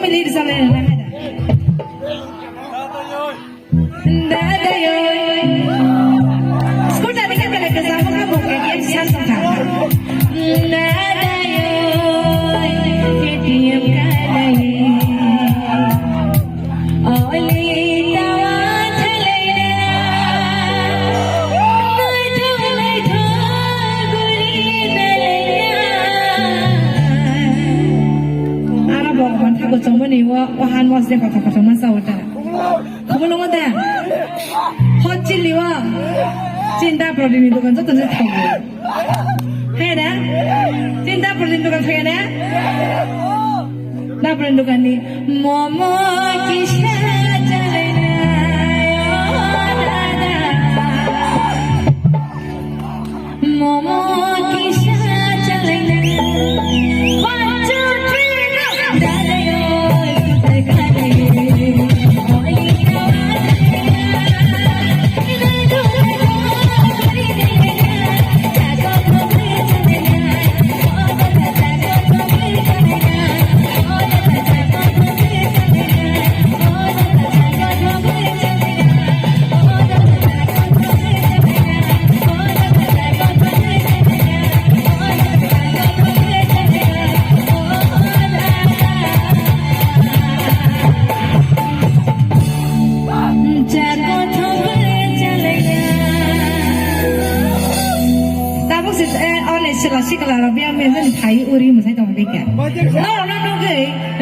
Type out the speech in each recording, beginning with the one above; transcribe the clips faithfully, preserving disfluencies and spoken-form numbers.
Family rijak lai rwna hai da. Dadayoi. Scooter ni khe belai kwchangma kha bo K T M sal tongkha. Dadayoi, K T M kalai. Oli tawa thalaina. Naithok naithok guri nalaina. Aro bo mantha bo chongmani o, o han mosle kothok kothok ma sao ta. Khumulwngo da? Hot chili o? Chinta protein ni dokan joto se thaiyo. Hai da? Chinta protein dokan thaiya na? Da protein dokan ni momo kisa chalaina, o dada. Momo kisa chalaina. One, two, three, go! Tabuk se, eh, one sila sikla rok biyang biyang jani phai uri mwsai tong dikha. No, no, no, gwi.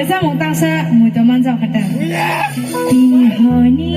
Samung tangsa mui to manjak kha ta. Tini honi.